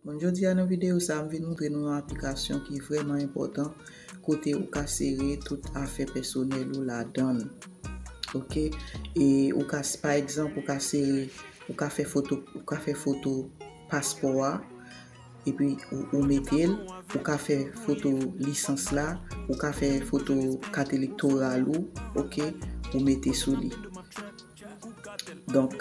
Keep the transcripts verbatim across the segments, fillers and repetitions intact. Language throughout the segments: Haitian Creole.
Bon, jodi a nan videyo sa, m vin montre nou yon aplikasyon ki vrèman enpòtan, kote ou ka sere tout afè pèsonèl ou ladan l. Oke? E ou ka, pa egzanp, ou ka sere, ou ka fè foto, ou ka fè foto paspò a, epi ou, ou mete l, ou ka fè foto lisans la, ou ka fè foto kat elektoral ou, oke, ou mete sou li. Donk,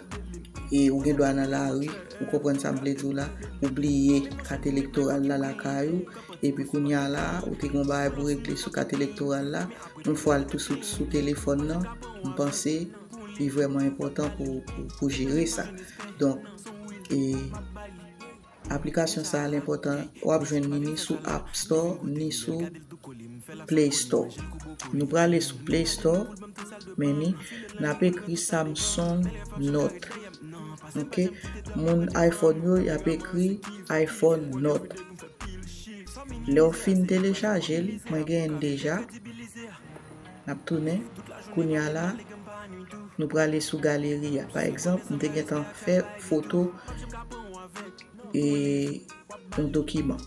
e ou gen dwa nan lari, ou konprann sa m vle di w la, ou bliye kat elektoral la lakay ou, epi kounye a la, ou te gen yon bagay pou regle sou kat elektoral la, yon fwa l tou sou, sou telefòn nan, m panse li vrèman enpòtan pou, pou, pou jere sa. Donk, e aplikasyon sa a, l enpòtan, w ap jwenn li ni sou App Store, ni sou Play Store. Nou prale sou Play Store, men ni, n ap ekri Samsung Note. Oke? Moun iPhone yo, y ap ekri iPhone Note. Lè w fin telechaje l, mwen genyen l deja. N ap tounen. Kounye a la, nou prale sou galeri a. Pa egzanp, m te gentan fè foto e yon dokiman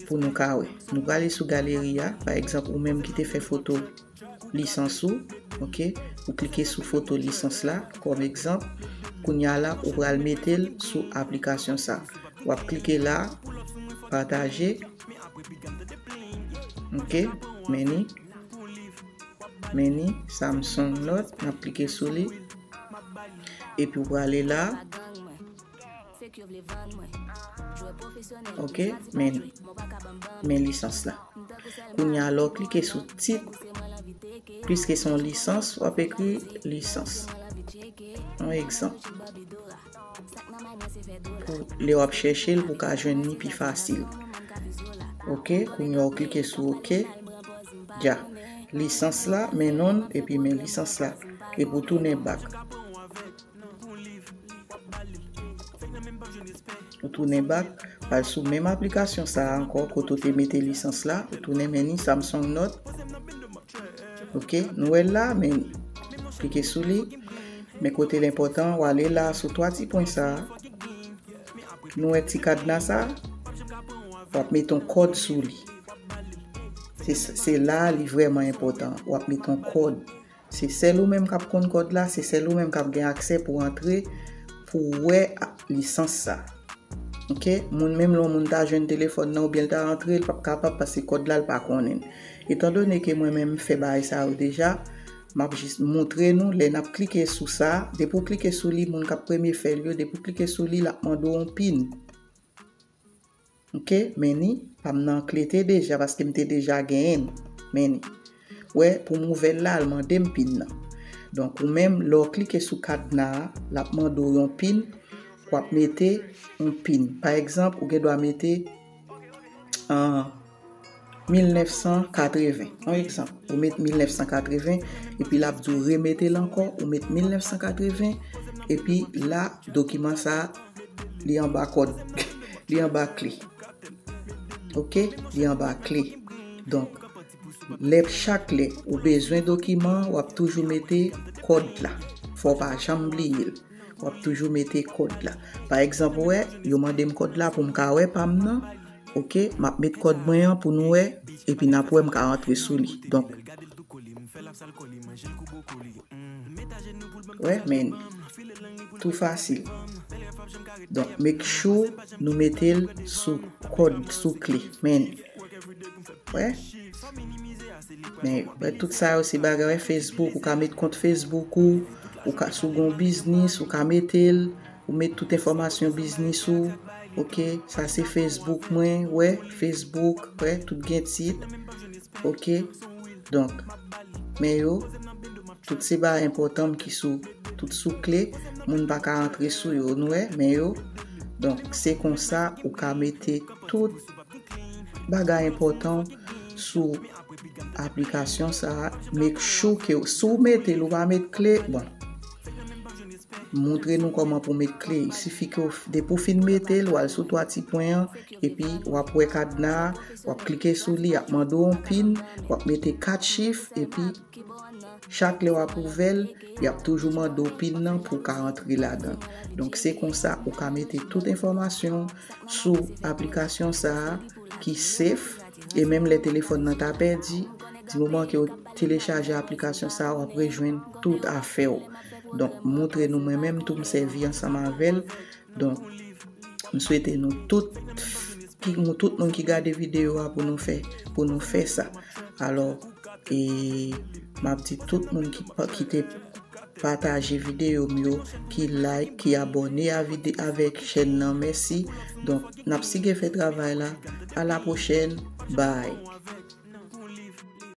pou nou ka wè. Nou prale sou galeri a, pa egzanp, ou menm ki te fè foto lisans ou, oke? Ou klike sou foto lisans la, kòm egzanp. Kounye a la, ou pral mete l sou aplikasyon sa. W ap klike la, pataje. Oke? Men ni. Men ni, Samsung Note, n ap klike sou li. Epi w prale la. Oke, men, men lisans la. Kounye a, lè w klike sou tit, piske se yon lisans, w ap ekri lisans. Yon egzanp. Pou lè w ap chèche l, pou w ka jwenn li pi fasil. Oke, kounye a w klike sou oke. Dja. Lisans la, men non l, epi men lisans la. Epi w tounen bak. Ou tounen bak, w al sou menm aplikasyon sa a ankò, kote w te mete lisans la, ou tounen men ni Samsung Note. Oke, nou wè l la, men klike sou li. Men kote l enpòtan, w ale la sou twa ti pwen sa a. Nou wè ti kadna sa a? W ap mete yon kòd sou li. Se, se la li vrèman enpòtan. W ap mete yon kòd. Se sèl ou menm k ap konn kòd la, se sèl ou menm k ap gen aksè pou antre, pou wè a-, lisans sa. Oke? Moun, menm lè yon moun ta jwenn telefòn nan oubyen l ta rantre, l p ap kapab paske kòd la, l pa konnen l. Etandone ke mwen menm m fè bagay sa yo deja, m ap jis montre nou, lè n ap klike sou sa, depi w klike sou li, moun k ap premye fè l yo, depi w klike sou li, l ap mande w yon pin. Oke, men ni, pa m nan klete deja, paske m te deja genyen l. Men ni. Wè, pou m ouvè l la, l mande m pin nan. Donk, ou menm, lè w klike sou kadna a, l ap mande w yon pin, w ap mete yon pin. Pa egzanp, ou gen dwa mete, an, mil nèf san katreven. Yon egzanp, ou met mil nèf san katreven, epi l ap di w remete l ankò, ou met mil nèf san katreven, epi la, dokiman sa a, li anba kòd, li anba kle. Oke? Li anba kle. Donk, lè, chak lè ou bezwen dokiman, w ap toujou mete kòd la. Fò w pa janm bliye l. W ap toujou mete kòd la. Pa egzanp, ou wè, yo mande m kòd la pou m ka wè pa m nan. Oke, m ap met kòd mwen an pou nou wè, epi n ap wè m ka rantre sou li. Donk, wè, men tou fasil. Donk, make sure nou mete l sou kòd, sou kle. Men, wè. Men, wè, tout sa yo se bagay, wè, Facebook, ou ka met kont Facebook ou, ou ka, si w gen yon biznis, ou ka mete l, ou met tout enfòmasyon biznis ou. Oke, sa se Facebook mwen, wè, Facebook, wè, tout gen tit. Oke, donk, men yo, tout se bagay enpòtan m ki sou, tout sou kle, moun pa ka antre sou yo, nou wè, men yo. Donk, se konsa ou ka mete tout bagay enpòtan sou aplikasyon sa a. Make sure ke si w mete l, ou pa met kle, bon. Montre nou kòman pou met kle. Il sifi ke w f- depi w fin mete l, w al sou twa ti pwen an, epi w ap wè kadna a, w ap klike sou li, y ap mande w yon pin, w ap mete kat chif, epi chak lè w ap ouvè l, y ap toujou mande w pin nan pou w ka antre ladan l. Donk, se konsa ou ka mete tout enfòmasyon sou aplikasyon sa a ki safe, e menm lè telefòn nan ta pèdi, di moman ke w telechaje aplikasyon sa a, w ap rejwenn tout afè w. Donk, montre nou, mwen menm tou m sèvi ansanm avè l. Donk, m swete nou tout, ki, nou tout moun ki gade videyo a pou nou fè, pou nou fè sa. Alò, e m ap di tout moun ki, pa- ki te pataje videyo m yo, ki like, ki abòne a vide, avèk chèn nan, mèsi. Donk, n ap sige fè travay la. A la pwochèn. Bye.